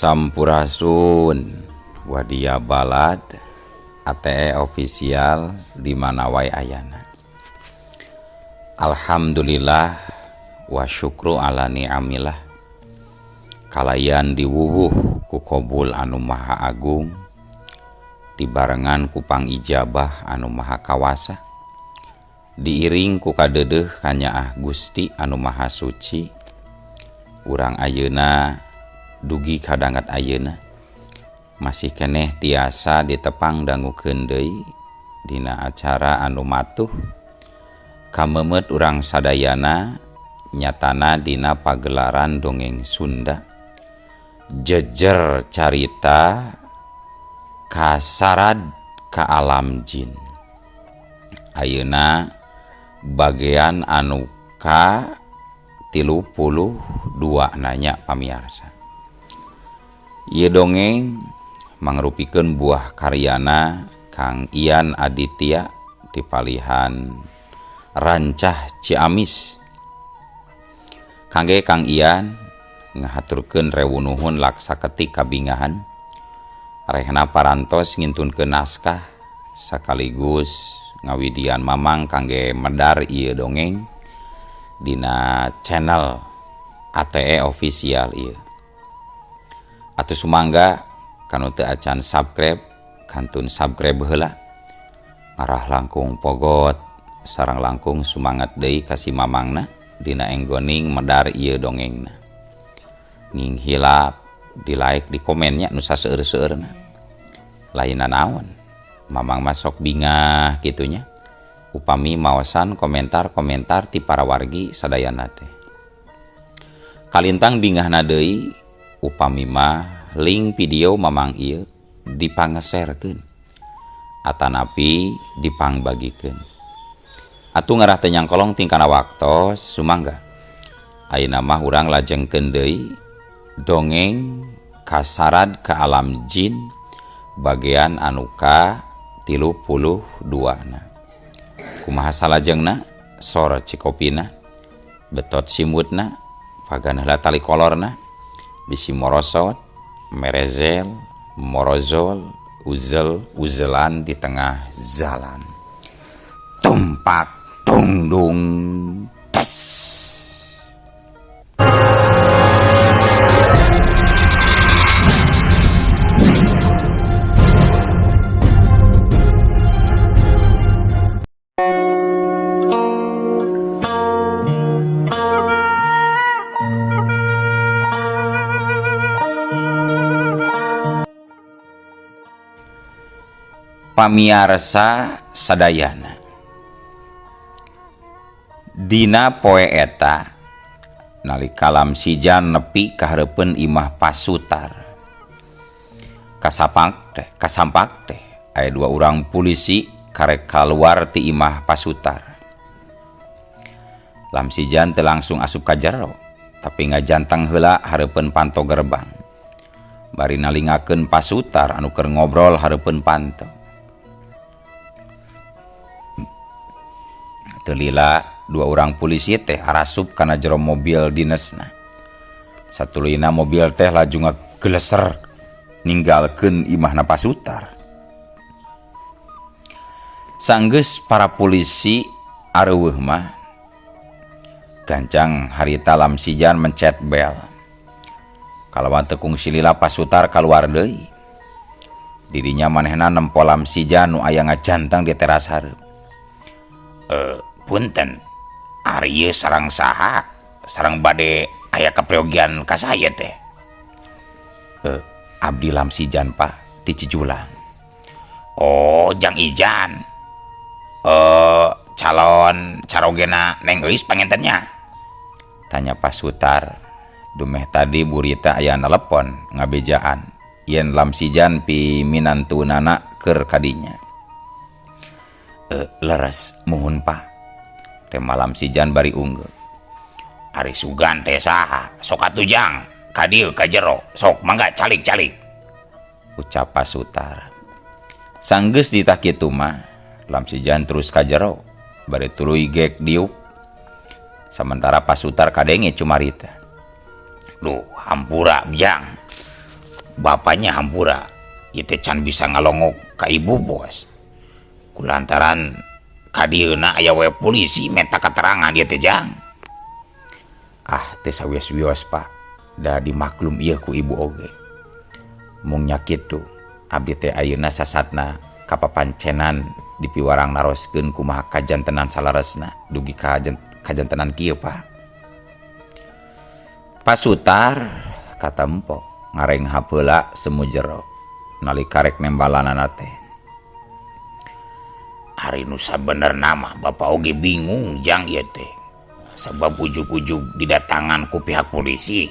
Sampurasun Wadia Balad ATE official di mana wae ayana. Alhamdulillah wa syukru ala ni'amillah. Kalayan diwuwuh ku kobul anu maha agung, dibarengan ku pangijabah anu maha kawasa, diiring ku kadeudeuh kanyaah Gusti anu maha suci. Urang ayeuna dugi kadangat ayeuna masih keneh tiasa ditepang dangukeun deui dina acara anu matuh kamemet urang sadayana, nyatana dina pagelaran dongeng Sunda jejer carita kasarad ka alam jin. Ayeuna bagian anu ka 32 nanya pamiarsa. Ieu dongeng mangrupikeun buah karyana Kang Ian Aditya dipalihan Rancah Ciamis. Kangge Kang Ian ngahaturkeun rewu nuhun laksa ketik kabingahan rehna parantos ngintunkeun naskah sekaligus ngawidian mamang kangge medar ieu dongeng dina channel ATE official ieu. Atuh sumangga kanu teu acan subscribe kantun subscribe heula, ngarah langkung pogot sareng langkung sumangat deui ka si mamangna dina enggoning medar ieu dongengna. Nging hilap di like di komennya nu saseueur-seueurna. Lainna naon mamang masok bingah kitunya upami maosan komentar-komentar ti para wargi sadayana teh. Kalintang bingahna deui upami mah link video mamang ieu dipangeserkeun atanapi dipangbagikeun. Atuh ngarah teu nyangkolong tingkana waktos sumangga. Ayeuna mah urang lajengkeun deui dongeng kasarad ka alam jin bagian anu ka 32 na. Kumaha salajengna sor cikopina betot simutna pagan heula tali kolorna bisi morosot merezel morozol uzel uzelan di tengah jalan tumpak tungdung tes. Pamiarsa sadayana, dina poe eta nalika Lamsijan nepi ka hareupeun imah Pasutar, kasampak teh aya dua urang polisi karek kaluar ti imah Pasutar. Lamsijan teu langsung asup ka jero, tapi ngajanteng heula hareupeun panto gerbang. Bari nalingakeun Pasutar anu keur ngobrol hareupeun panto. Teu lila dua urang polisi teh arasup kana jero mobil dinesna. Satuluyna mobil teh laju ngageleser ninggalkeun imahna Pasutar. Sanggeus para polisi areuweuh mah gancang harita Lamsijan mencet bel. Kalawan teu kungsi lila Pasutar kaluar deui. Didinya manehna nempo Lamsijan nu aya ngajanteng di teras hareup. Punten, ari ieu sareng saha? Sareng bade aya kapriogian ka saya teh. Abdi Lamsijan Pak ti Cijulang. Oh, Jang Ijan. Calon carogena Neng Euis pangintennya? Tanya Pasutar. Dumeh tadi burita aya nelepon ngabejaan yen Lamsijan pi minantunana keur kadinya. Leres muhun Pak. Teh Lamsijan bari unggeu. Ari sugan teh saha? Sok atuh Jang, ka dieu ka jero. Sok mangga calik-calik. Ucap Pasutar. Sanggeus ditah kitu mah Lamsijan terus ka jero bari tuluy gek diuk. Sementara Pasutar kadenge cumarita. Duh, hampura Jang. Bapaknya hampura ieu teh can bisa ngalongok ka ibu bos kulantaran kadieuna aya we polisi minta keterangan ieu teh, Jang. Ah, teu sawios-wios, Pak, da dimaklum ieu ku ibu oge. Mung nya kitu, abdi teh ayeuna sasatna kapapancenan dipiwarang naroskeun kumaha kajantenan saleresna dugi ka kajantenan kieu, Pak. Pasutar katempo ngarenghap heula semu jero nalika rek nembalanana teh. Ari nu sabenerna mah Bapak oge bingung, Jang, ieu teh. Sabab ujug-ujug didatangan ku pihak polisi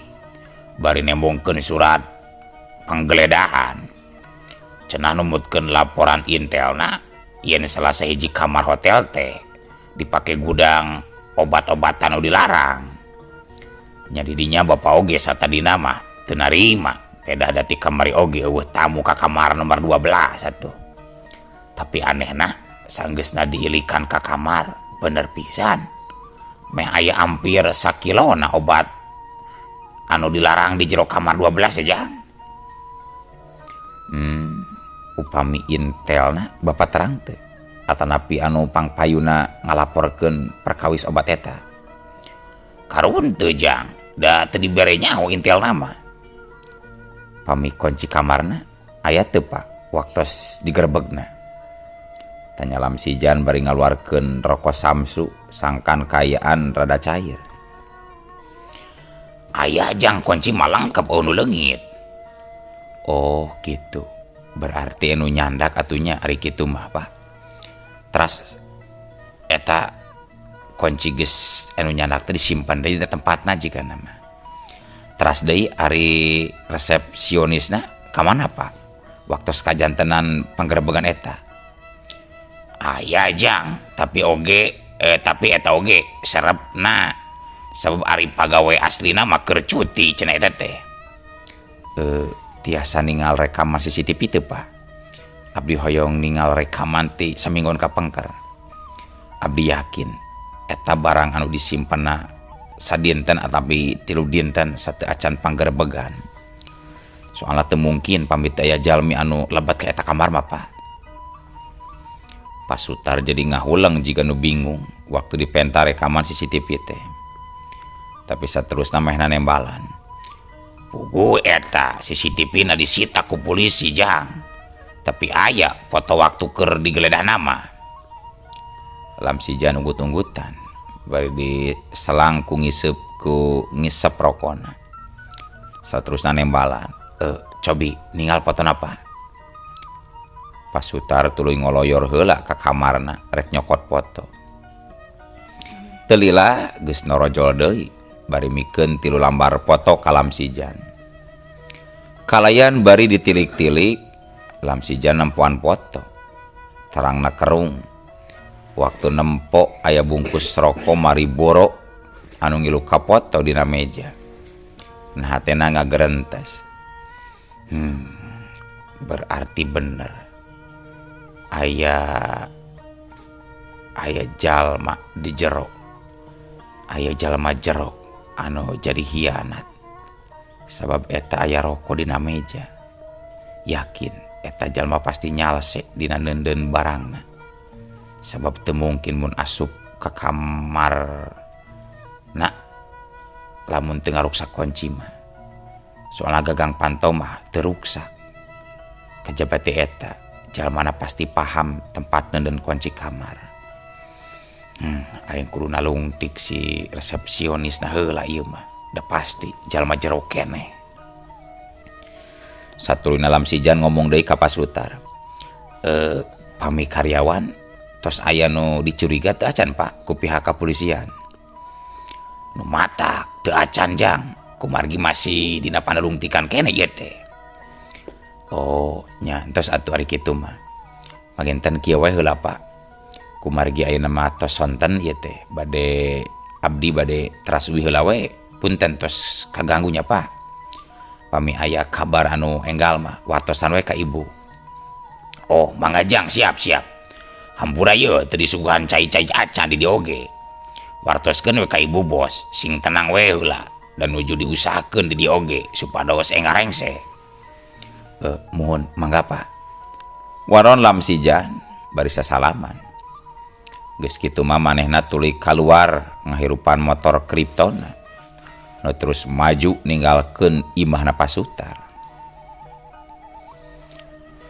bari nembongkeun surat penggeledahan. Cenah numutkeun laporan intelna yen salah sahiji kamar hotel teh dipake gudang obat-obatan nu dilarang. Nya didinya Bapak oge satadina mah teu narima, pedah da ti kamari oge euweuh tamu ka kamar nomor 12 atuh. Tapi anehna sanggeusna diilikan ka kamar, bener pisan. Meh aya hampir sakilona obat anu dilarang di jero kamar 12 aja. Upami intelna Bapak terang teu? Atanapi anu pangpayuna ngalaporkeun perkawis obat eta? Karun teu, Jang, da teu dibere nyaho intelna mah. Pami kunci kamarna aya teu, Pak, waktos digerebegna? Tanya Lamsijan bari ngaluarkeun rokok Samsu sangkan kaayaan rada cair. Aya, Jang, kunci mah lengkap, euweuh nu leungit. Oh gitu. Berarti anu nyandak atuh nya ari kitu mah, Pak. Teras eta kunci geus anu nyandak teh disimpan deui di tempatna jigana mah. Teras deui ari resepsionisna ka mana, Pak? Waktos kajantenan panggerebegan eta. Aya, Jang, tapi eta oge serepna sabab ari pagawe aslina mah keur cuti cenah eta teh. Tiasa ningal rekaman CCTV teu, Pak? Abdi hoyong ningal rekaman ti saminggon kapengker. Abdi yakin eta barang anu disimpenna sadinten atapi 3 dinten sateu acan panggerebegan. Soalna teu mungkin pami teu aya jalmi anu lebet ka eta kamar mah, Pak. Pasutar jadi ngahuleng jiga nu bingung waktu dipenta rekaman CCTV teh. Tapi saterusna mehna nembalan. Puguh eta CCTV na disita ku polisi, Jang. Tapi aya foto waktu keur digeledah nama. Lamsijan unggut-unggutan bari diselang ku ngiseup ku ngisep rokona. Saterusna nembalan. Cobi ningal foto apa? Pasutar tuluy ngoloyor heula ka kamarna rek nyokot foto. Teu lila geus norojol deui bari mikeun 3 lambar foto ka Lamsijan. Kalayan bari ditilik-tilik, Lamsijan nempoan foto. Terangna kerung. Waktu nempo aya bungkus rokok Marlboro anu ngilu ka foto dina meja. Nah, hatena ngagerentes. Berarti bener. Aya jalma di jero. Aya jalma jero anu jadi hianat. Sabab eta aya rokok dina meja. Yakin eta jalma pasti nyalse dina neundeun barangna. Sabab teu mungkin mun asup ka kamar na lamun teu ngaruksak kunci mah. Soalna gagang pantau mah teu ruksak. Kajaba ti eta jalmana pasti paham tempat neundeun kunci kamar. Aing kudu nalungtik si resepsionis na heula ieu mah. Da pasti jalma jero keneh. Satuluyna Lamsijan ngomong deui ka Pasutar. Pami karyawan tos aya nu dicuriga teu acan, Pak, ku pihak kepolisian? Nu matak teu acan, Jang, kumargi masih dina panalungtikan keneh ieu teh. Oh, nya entos atuh ari kitu mah. Panginten kieu we heula, Pak. Kumargi ayeuna mah tos sonten ieu teh, bade abdi bade teras uih heula we, punten tos kaganggu nya, Pak. Pami aya kabar anu enggal mah wartosan we ka ibu. Oh, mangga, Jang, siap siap. Hampura ye teu disuguhan cai-cai acan di dieu oge. Wartoskeun we ka ibu bos, sing tenang we heula dan nuju diusahakeun di dieu oge supados engal rengse. Muhun mangga Pak. Waron Lamsijan bari sasalaman. Geus kitu mah manehna tuluy kaluar ngahirupan motor Kryptona. Nu terus maju ninggalkeun imahna Pasutar.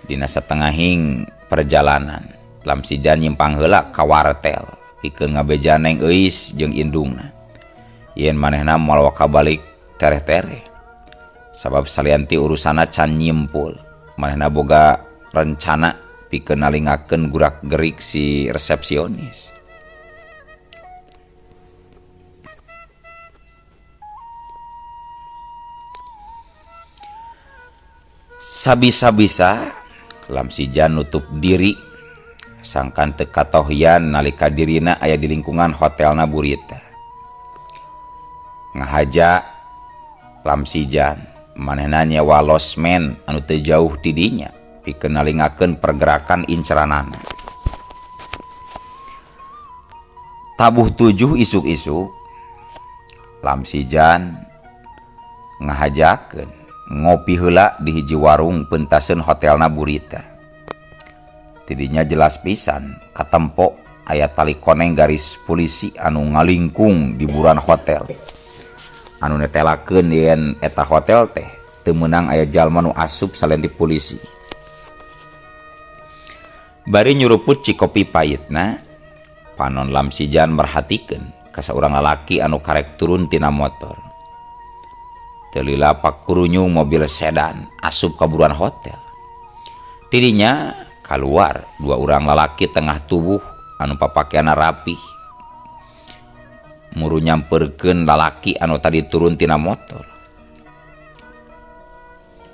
Dina satengahing perjalanan, Lamsijan nyimpang heula ka wartel pikeun ngabeja Neng Euis jeung indungna. Yen manehna moal waka balik tereh-tereh. Sabab salian ti urusanna can nyimpul, manehna boga rencana pikeun nalingakeun gurak-gerik si resepsionis. Sabisa-bisa Lamsijan nutup diri sangkan teu katohyan nalika dirina aya di lingkungan hotelna Burita. Ngahaja Lamsijan manehna nyewa losmen anu teu jauh ti dinya pikeun nalingakeun pergerakan inceranana. Tabuh 7 isuk-isuk Lamsijan ngahajakeun ngopi heula di hiji warung peuntaseun hotelna Burita. Tidinya jelas pisan katempo aya tali koneng garis polisi anu ngalingkung di buruan hotel. Anu netelakeun yen eta hotel teh teu meunang aya jalma nu asup salain di polisi. Bari nyuruput cikopi payitna, panon Lamsijan merhatikeun ka saurang lalaki anu karek turun tina motor. Teu lila pakurunyung mobil sedan asup ka buruan hotel. Tidinya kaluar dua urang lalaki tengah tubuh anu papakeanna rapih. Muru nyamperkeun lalaki anu tadi turun tina motor.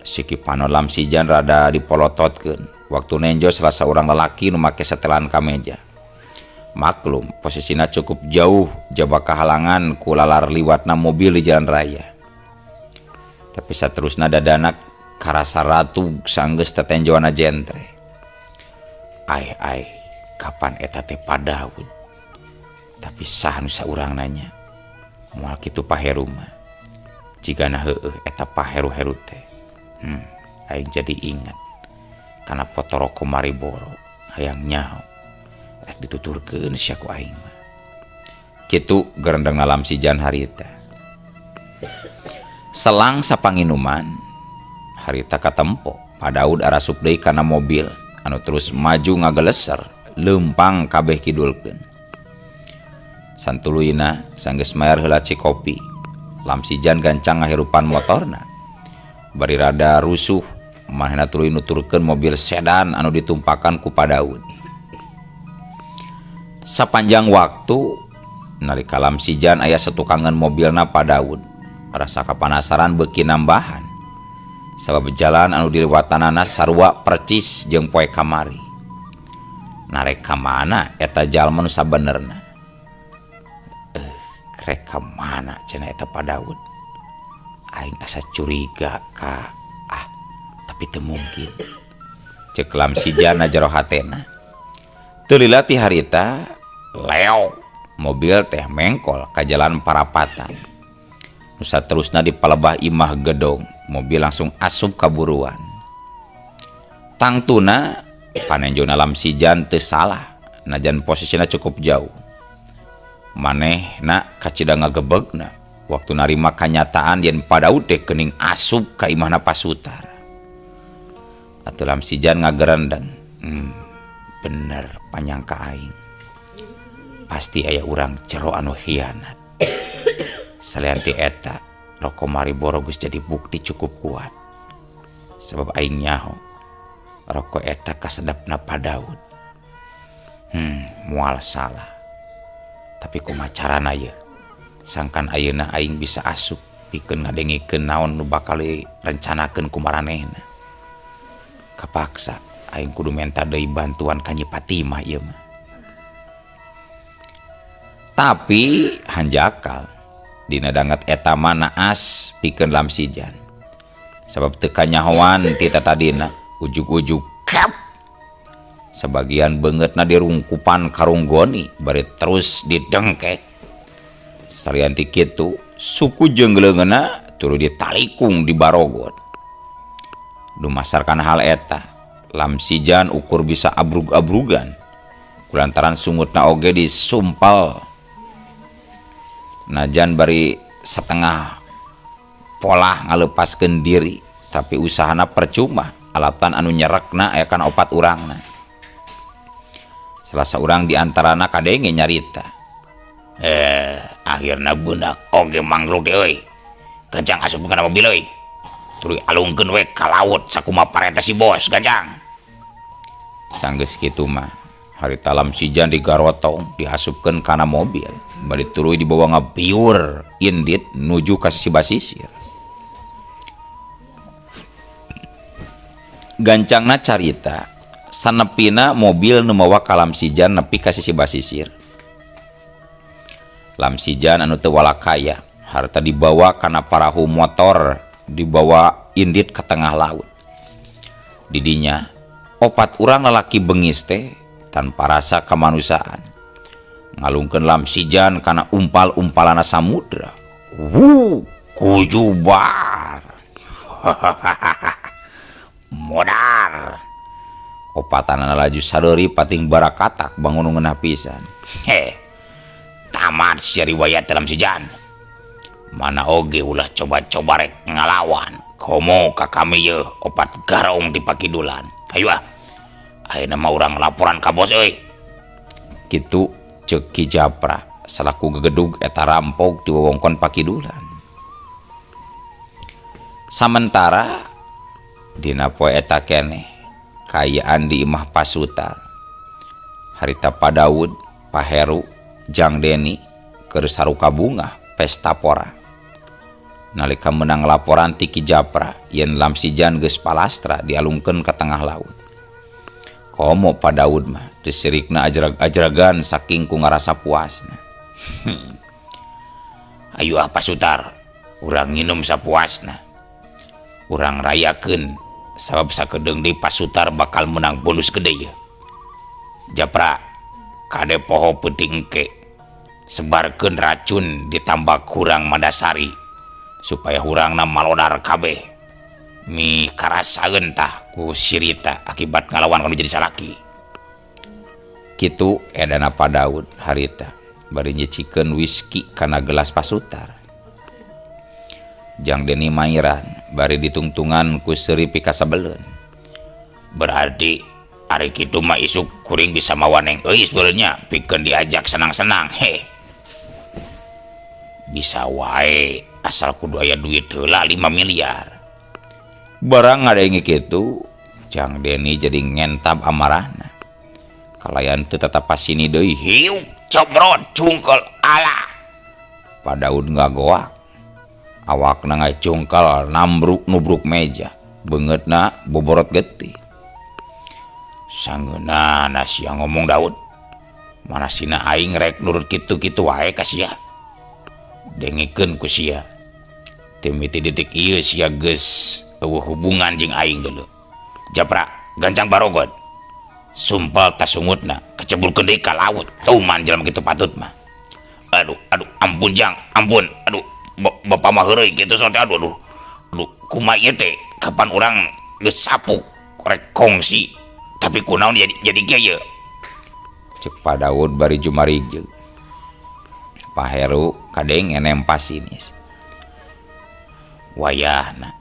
Siki panon Lamsijan rada dipolototkeun waktu nenjo salah saurang lalaki nu make setelan kameja. Maklum posisina cukup jauh jaba kahalangan ku lalar liwatna mobil di jalan raya. Tapi saterusna dadana karasa ratug sanggeus tetenjoana jentre. Ai ai, kapan eta teh padaud? Tapi saha nu saurang nanya? Moal kitu Paheru mah. Jigana heueuh eta Paheru-heru teh. Aing jadi ingat kana foto roko Mariboro hayang nyaho. Rek dituturkeun sia ku aing mah. Kitu gerendengna Lamsijan harita. Selang sapanginuman harita katempo Padaud arasup deui kana mobil anu terus maju ngageleser leumpang kabeh kidulkeun. Santuluyna sanggeus mayar heula cikopi, Lamsijan gancang ngahirupan motorna. Bari rada rusuh manehna tuluy nuturkeun mobil sedan anu ditumpakan ku Padaud. Sapanjang waktu nalika Lamsijan aya satukangan mobilna Padaud, rasa kapanasaran beuki nambahan. Sabab jalan anu diliwatanana sarua percis jeung poe kamari. Narek ka mana eta jalma nu sabenerna? Rek ka mana cenah eta Padaud? Aing asa curiga ka tapi teu mungkin. Ceuk Lamsijan jero hatena. Teu lila ti harita leo mobil teh mengkol ka jalan parapatan. Nu saterusna di palebah imah gedong, mobil langsung asup ka buruan. Tangtuna panenjona Lamsijan teu salah, najan posisina cukup jauh. Manehna kacida ngagebegna waktu narima kanyataan yen Padaud teh geuning asup ka imahna Pasutar. Atuh Lamsijan ngagerendeng. Bener panyangka aing. Pasti aya urang jero anu khianat. Salian ti eta, roko Mariboro geus jadi bukti cukup kuat. Sebab aing nyaho roko eta kasedapna Padaud. Moal salah. Tapi kumaha carana ye? Sangkan ayeuna aing bisa asup pikeun ngadengikeun naon nu bakal direncanakeun ku maranehna. Kapaksa aing kudu menta deui bantuan ka Nyi Fatimah ieu mah. Tapi hanjakal dina danget eta mah naas pikeun Lamsijan. Sabab teu kanyahoan ti tatadina ujug-ujug kep. Sebagian beungeutna dirungkupan karunggoni bari terus didengkek. Salian ti kitu, suku jeung leungeunna tuluy ditalikung di barogot. Dumasar kana hal eta, Lamsijan ukur bisa abrug-abrugan kulantaran sungutna oge disumpal. Najan bari setengah polah ngalepaskeun diri, tapi usahana percuma alatan anu nyerekna aya kana opat urangna. Salah saurang di antarana kadenge nyarita. Akhirna beunang oge manggruk teh euy. Gancang asup kana mobil euy. Tuluy alungkeun we ka laut sakumaha parentah si bos gancang. Sanggeus kitu mah harita Lamsijan digarotong diasupkeun kana mobil bari tuluy dibawa ngabiur indit nuju ka sisi basisir. Gancangna carita sanepina mobil nu mawa ka Lamsijan nepi ka sisi basisir. Lamsijan anu teu walakaya harta dibawa kana parahu motor dibawa indit ka tengah laut. Di dinya opat urang lalaki bengis teh tanpa rasa kamanusiaan ngalungkeun Lamsijan kana umpal-umpalana samudra. Wuh, kujubar. Modar. Opatanana laju sareuri pating barakatak bangun ngeunah pisan. Heh. Tamat sia riwayat Lamsijan. Mana oge ulah coba-coba rek ngalawan. Komo ka kami yeuh opat garong di pakidulan. Hayu ah. Ayeuna mah urang laporan ka bos euy. Kitu ceuk Ki Japra salaku gegedug eta rampok di wewengkon pakidulan. Samentara dina poe eta keneh kaayaan di imah Pasutar. Harita Pa Daud, Pa Heru, Jang Deni keur saruka bungah pesta pora. Nalika meunang laporan ti Ki Japra yen Lamsijan geus palastra dialungkeun ka tengah laut. Komo Pa Daud mah teu sirikna ajrag-ajragan saking ku ngarasa puasna. Ayu ah Pasutar, urang nginum sapuasna. Urang rayakeun sabab sakedeung deui Pasutar bakal meunang bonus gede yeuh. Japra, kade poho peuting engke. Sebarkeun racun ditambak hurang Madasari supaya hurangna malodar kabeh. Mi karasaeun tah ku sirita akibat ngalawan kanu jadi salaki. Kitu edana Pa Daud harita bari nyicikeun wiski kana gelas Pasutar. Jang Deni mairan bari ditungtungan ku seuri pikasebeleun. Berarti ari kitu mah isuk kuring bisa mawa Neng Euis beureun nya pikeun diajak senang-senang heh. Bisa wae asal kudu aya duit heula 5 miliar. Barang ngadenge kitu, Jang Deni jadi ngentab amarahna. Kalayan teu tetep pasini deui, hiuk cobrot cungkel ala. Pa Daud ngagoak. Awakna ngacungkel nambruk nubruk meja, beungeutna boborot getih. Sangeunana sia ngomong Daud. Manasina aing rek nurut kitu-kitu wae ka sia. Dengekeun ku sia. Teu miti detik ieu sia geus eueuh hubungan jeung aing deuleu. Japra, gancang barogot. Sumpel tasungutna, kaceburkeun deui ka laut. Tuman jelema kitu patut mah. Aduh, aduh, ampun Jang, ampun. Aduh, bapak mah heureuy kitu sok teh aduh, aduh. Aduh, kumaha ieu teh? Kapan urang geus sapuk rek kongsi. Tapi kunaon jadi kieu ye? Ceuk Pa Daud bari jumarijeg. Pa Heru kadenge nempas sinis. Wayahna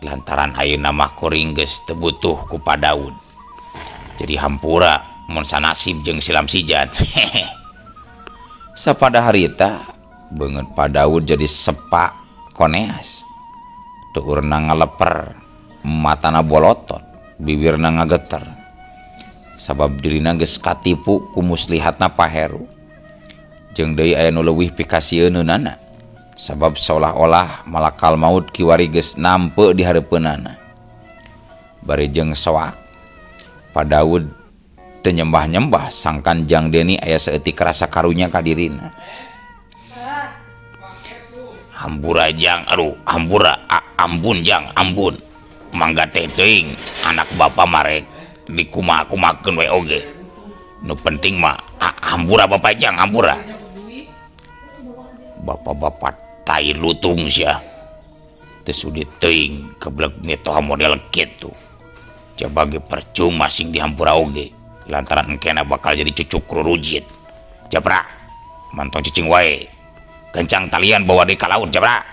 lantaran ayeuna mah kuring geus teu butuh ku Pa Daud. Jadi hampura mun sanasib jeung si Lamsijan. Hehe. Sapada harita beungeut Pa Daud jadi sepa koneas. Tuurna ngaleper, matana bolotot, bibirna ngageter. Sabab dirina geus katipu ku muslihatna Pa Heru. Jeung deui aya nu leuwih pikasieunana. Sabab seolah-olah malakal maut kiwari geus nampe di hareupeunana. Bari jeung soak, Pa Daud teu nyembah-nyembah sangkan Jang Deni aya saeutik rasa karunya ka dirina. Hampura Jang, aduh, hampura, ampun Jang, ampun. Mangga teh teuing anak bapa marek dikumaha-kumahakeun we oge. Nu penting mah hampura bapa Jang, hampura. Bapak-bapak tai lutung sia. Teu sudi teuing keblek mitoha model kitu. Coba ge percuma sing dihampura oge lantaran engkena bakal jadi cucuk rurujit. Japra, mantong cicing wae. Kencang talian bawa deui ka laut, Japra.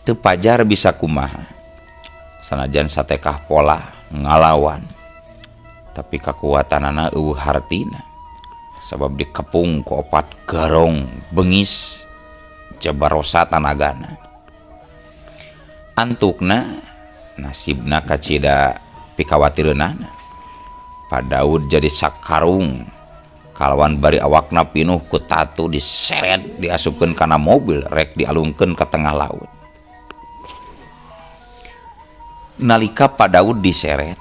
Teu pajar bisa kumaha. Sanajan satekah pola ngalawan. Tapi kakuatanana eueuh hartina. Sabab dikepung ku opat garong bengis jabarosa tanagana. Antukna nasibna kacida pikawatireunana. Pak Daud jadi sakarung kalawan bari awakna pinuh ku tatu diseret diasupkeun kana mobil rek dialungkeun ka tengah laut. Nalika Pak Daud diseret,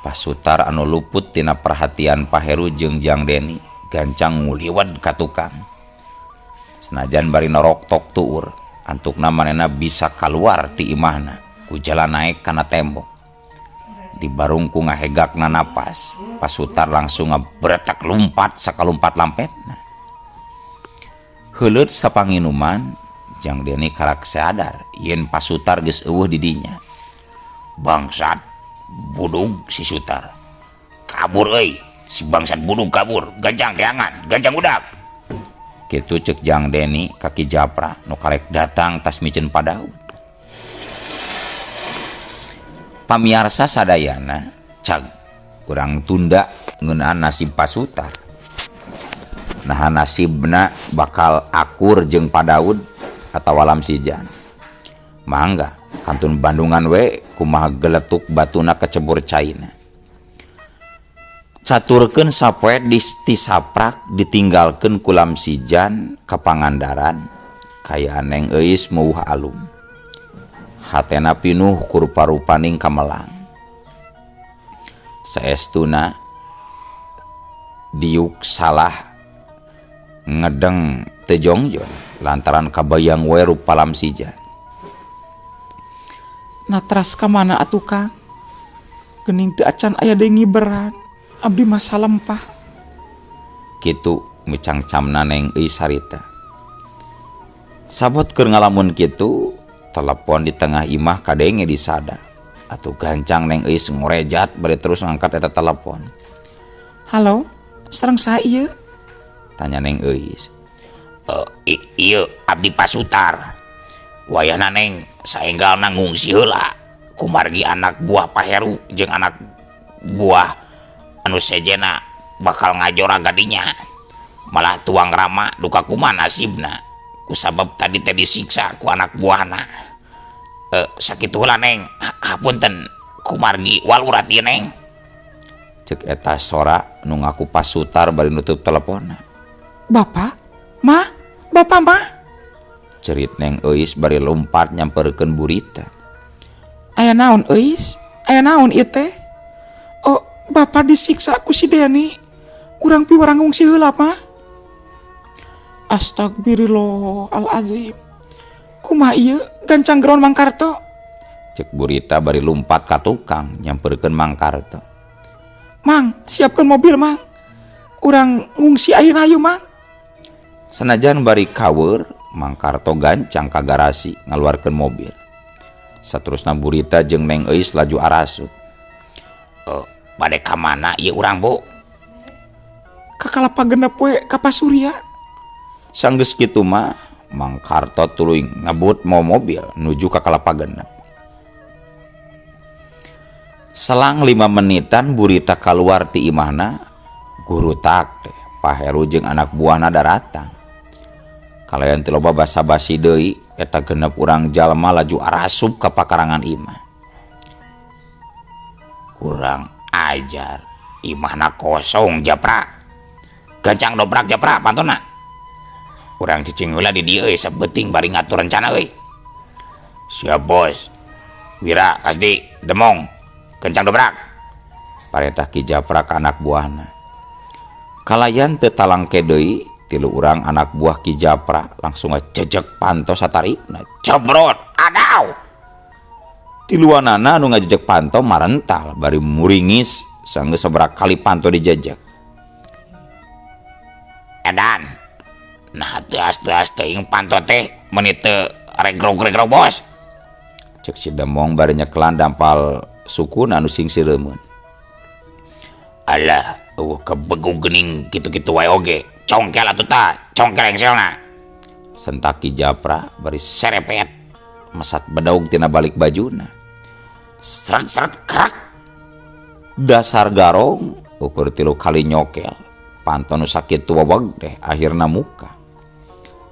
Pak Sutar anu luput tina perhatian Pak Heru jeung Jang Deni gancang nguliwat ka tukang. Senajan bari noroktok tuur, antukna manehna bisa kaluar ti imahna ku jalan naek kana tembok. Dibarung ku ngahegakna napas, Pak Sutar langsung ngabretek lumpat sakalumpat lampetna. Heuleut sapanginuman, Jang Deni karak sadar yen Pak Sutar geus eueuh di dinya. Bangsat budug si Sutar. Kabur euy, si bangsat budug kabur, gancang teangan, gancang udak. Kitu ceuk Jang Deni ka Ki Japra nu karek datang tas miceun Pak Daud. Pamiarsa sadayana cag urang tunda ngeunaan nasib Pak Sutar. Naha nasibna bakal akur jeung Pak Daud atawa Lamsijan. Mangga kantun Bandungan we kumaha geletuk batuna kecebur caina. Caturkeun sapoe disaprak ditinggalkeun ku Lamsijan ka Pangandaran kaya Neng Euis meuweuh alum. Hatena pinuh ku rupa-rupaning kamelang. Saestuna diuk salah ngedeng teu jongjon lantaran kabayang we rupa Lamsijan. Natras ka mana atuh Kang? Geuning teu acan aya deui ngiberan, abdi mah salempah. Kitu micangcamna Neng Euis harita. Sabot keur ngalamun kitu, telepon di tengah imah kadenge disada. Atuh gancang Neng Euis ngorejat bari terus ngangkat eta telepon. Halo, sareng saha ieu? Tanya Neng Euis. Ieu abdi Pak Sutar. Wayahna Neng saenggalna ngungsi heula kumargi anak buah Pak Heru jeung anak buah anu sejena bakal ngajora gadinya. Malah tuang rama duka kumaha nasibna kusabab tadi teh disiksa ku anak buahna. Sakitu heula Neng, hapunten kumargi walurat ieu Neng. Cek eta sora nu ngaku Pak Sutar bari nutup teleponna. Bapak, mah, bapak mah. Cerit Neng Euis bari lompat nyamperkeun burita. Aya naon Euis? Aya naon ieu teh? Oh, bapak disiksa ku si Deni. Kurang piwarang ngungsi heula mah. Astagfirullahalazim. Kumaha ieu gancang geron Mang Karto? Cek burita bari lompat ka tukang nyamperkeun Mang Karto. Mang, siapkeun mobil Mang. Urang ngungsi ayeuna hayu Mang. Sanajan bari kaweur, Mang Karto gancang ka garasi ngaluarkeun mobil. Saterusna burita jeung Neng Euis laju arasup. Bade ka mana ieu urang, Bu? Ka Kalapa Genep we ka Pak Surya. Sanggeus kitu mah Mang Karto tuluy ngebut mau mobil nuju ka Kalapa Genep. Selang 5 menitan burita kaluar ti imahna, gurutak teh Pak Heru jeung anak buahna daratang. Kalayan teu loba basa-basi deui eta genep urang jalma laju arasup ka pakarangan imah. Kurang ajar, imahna kosong Japra. Gancang dobrak Japra pantona. Urang cicing heula di dieu euy sabeuting bari ngatur rencana euy. Siap bos. Wira, Kasdi, Demong, kencang dobrak. Parentah Ki Japra ka anak buahna. Kalayan teu talangke deui tilu urang anak buah Ki Japra langsung ngejejek panto satarikna. Cebrot, adaw. Tiluanana anu ngajejek panto marental bari muringis sanggeus sabaraha kali panto dijejek. Edan. Nah, teu as-teu as teuing panto teh meuni teu Regrog regrog bos. Cek si Demong bari nyeklan dampal sukuna anu sing sireumeun. Alah, eueuh kebegug geuning kitu-kitu wae oge. Congkel atuh ta, congkel engselna. Sentak Ki Japra bari serepet mesat bedog tina balik bajuna. Seret seret krak. Dasar garong ukur tilu kali nyokel. Panto nu sakitu weweg teh akhirna muka.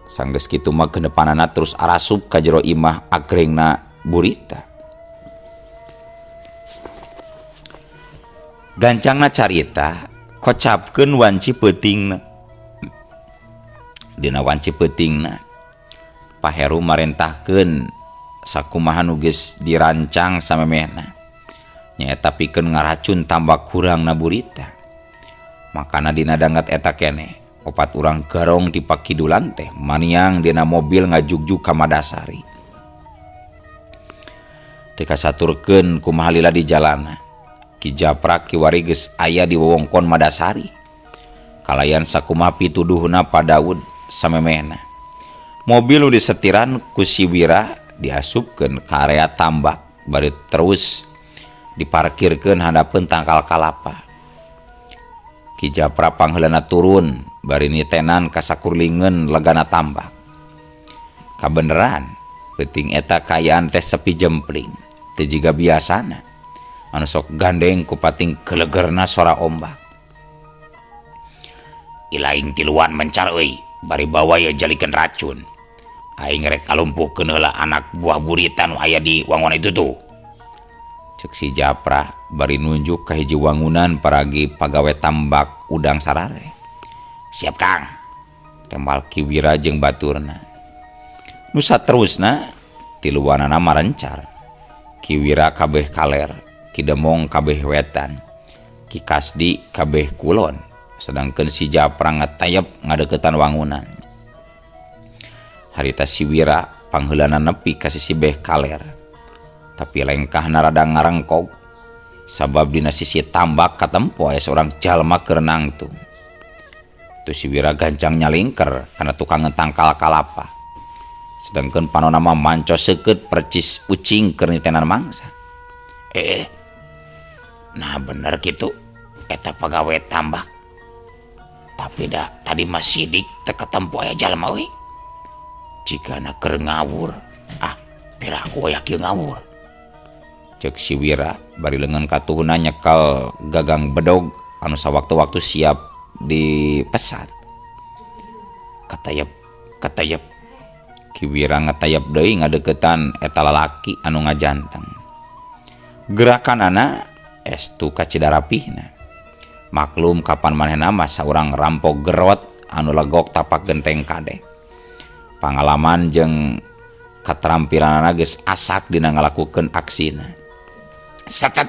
Sanggeus kitu mah genepanana terus arasup ka jero imah agrengna burita. Gancangna carita kocapkeun wanci peutingna. Dina wanci peutingna Pak Heru marentahkeun sakumaha nu geus dirancang samemehna. Nyaeta pikeun ngaracun tambak hurangna burita. Makana dina danget eta keneh opat urang garong di pakidulan teh maniang dina mobil ngajugjug ka Madasari. Teu kasaturkeun kumaha lila di jalana. Ki Japra kiwari geus aya di wewengkon Madasari. Kalayan sakumaha pituduhna Pa Daud samemehna. Mobil nu disetiran ku si Wira diasupkeun ka area tambak bari terus diparkirkeun handapeun tangkal kalapa. Ki Japra pangheulana turun bari nitenan ka sakurlingeun legana tambak. Kabeneran peuting eta kaayaan teh sepi jempling teu jiga biasana anu sok gandeng ku pating gelegerna sora ombak. Ilaing tiluan mencar euy bari bawa ye jalikeun racun. Aing rek ngalumpuhkeun heula anak buah burita nu aya di wangunan itu tuh. Cek si Japra bari nunjuk ka hiji wangunan paragi pagawe tambak udang sarare. Siap Kang. Tembal Ki Wira jeung baturna. Nu saterusna tiluanana marencar. Ki Wira kabeh kaler, Ki Demong kabeh wetan, Ki Kasdi kabeh kulon, sedangkeun si Japra ngatayep ngadeukeutan wangunan. Harita si Wira pangheulana nepi ka sisi beh kaler. Tapi lengkahna rada ngarengkog sabab dina sisi tambak katempo aya seorang jalma keur nangtung. Tu si Wira gancang nyalingker kana tukangeun tangkal kalapa. Sedangkeun panona mah manco seukeut percis ucing keur nitenan mangsa. Nah bener kitu eta pagawe tambak. Tapi da tadi mah sidik teu katempo aya jalma euy. Jigana keur ngawur. Ah, piraku aya kieu ngawur. Cek si Wira bari leungeun katuhuna nyekel gagang bedog anu sawaktu-waktu siap dipesat. Katayep, katayep. Ki Wira ngatayep deui ngadeuketan eta lalaki anu ngajanteng. Gerakanana estu kacida rapihna. Maklum kapan manehna mah saurang rampok gerot anu legok tapak genteng kadek. Pangalaman jeung katrampilanana geus asak dina ngalakukeun aksina. Sacet.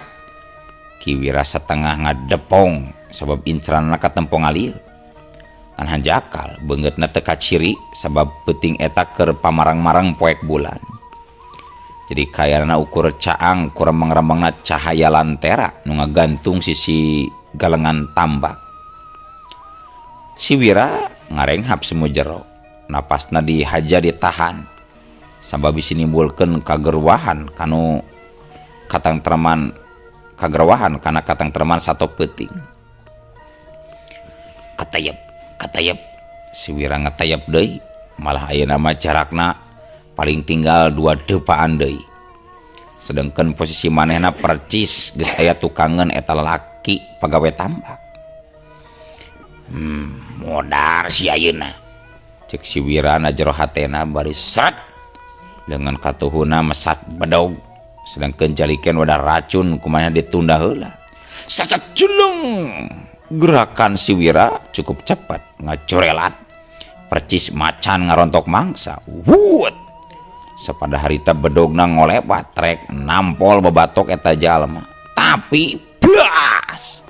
Ki Wira satengah ngadepong sabab inceranna katempo ngalieu. Ngan hanjakal beungeutna teu kaciri sabab peuting eta keur pamarang-marang poek bulan. Jadi kayana ukur caang ku remeng-remengna cahaya lantera nu ngagantung sisi galengan tambak. Si Wira ngarenghap semu jero, napasna dihaja ditahan sabab bisi nimbulkeun kagerwahan kanu katangtreman kagerwahan kana katangtreman sato peuting. Katayep, katayep, si Wira ngetayep deui, malah ayeuna mah jarakna paling tinggal 2 deupaan deui. Sedengkeun posisi manehna percis geus aya tukangeun eta lalaki pagawe tambak. Modar si ayeuna. Cek si Wira na jero hatena bari sret dengan katuhuna mesat bedog sedangkeun jaliken wadah racun kumaha ditunda heula. Sacet julung. Gerakan si Wira cukup cepat ngacorelat percis macan ngarontok mangsa. Wut. Sapada harita bedogna ngolebat trek nampol bebatok eta jalma. Tapi blas.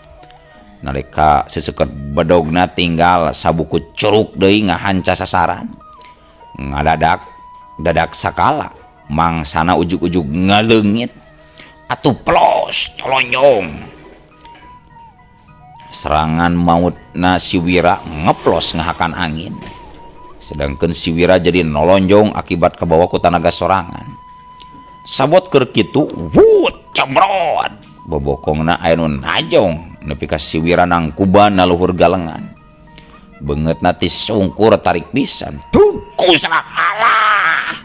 Nalika seseukeut bedogna tinggal sabuku curug deui ngahanca sasaran. Ngadadak dadak sakala mangsana ujug-ujug ngaleungit atuh plos tolonyong. Serangan mautna si Wira ngeplos ngahakan angin. Sedangkan si Wira jadi nolonjong akibat kabawa ku tanaga sorangan. Sabot keur kitu, wut cebrot. Bobokongna aya nu najong nepi ka si Wira nangkuban na luhur galengan. Beungeutna ti sungkur tarik pisan. Tuh kusrak alah.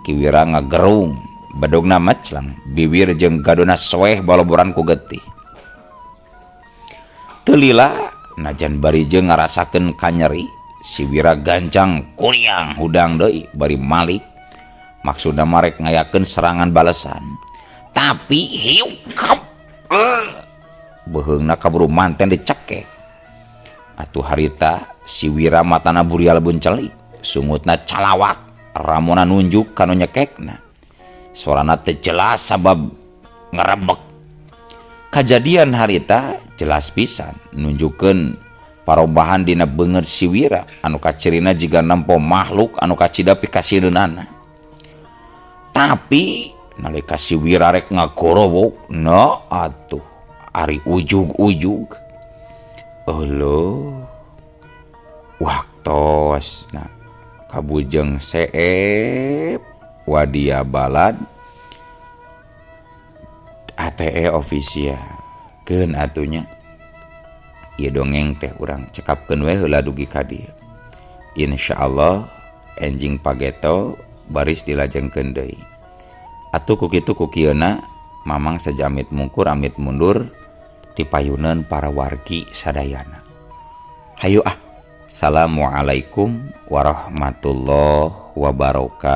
Ki Wira ngagerung, bedogna meclang, biwir jeung gadona soeh baloboran ku getih. Teu lila najan bari jeung ngarasakeun kanyeri, si Wira gancang kuriang hudang deui bari malik. Maksudna marek ngayakeun serangan balesan. Tapi hiuk kap beuheungna kaburu manten dicekek. Atuh harita si Wira matana burial buncelik, sungutna calawak, ramona nunjuk kanu nyekekna. Sorana teu jelas sabab ngerebek. Kajadian harita jelas pisan nunjukkeun parobahan dina beungeut si Wira anu kacirina jiga nempo makhluk anu kacida pikasireunana. Tapi nalika si Wira rek ngagorowok, no atuh ari ujug-ujug. Euleuh. Waktos na kabujeng seep wadia balad ATE official keun atunya. Ieu dongeng teh urang cekapkeun we heula dugi ka dieu. Insyaallah enjing pageto baris dilajengkeun deui. Atuh ku kitu ku kieuna Mamang saja amit mungkur amit mundur dipayuneun para wargi sadayana. Hayu ah. Assalamualaikum warahmatullahi wabarakatuh.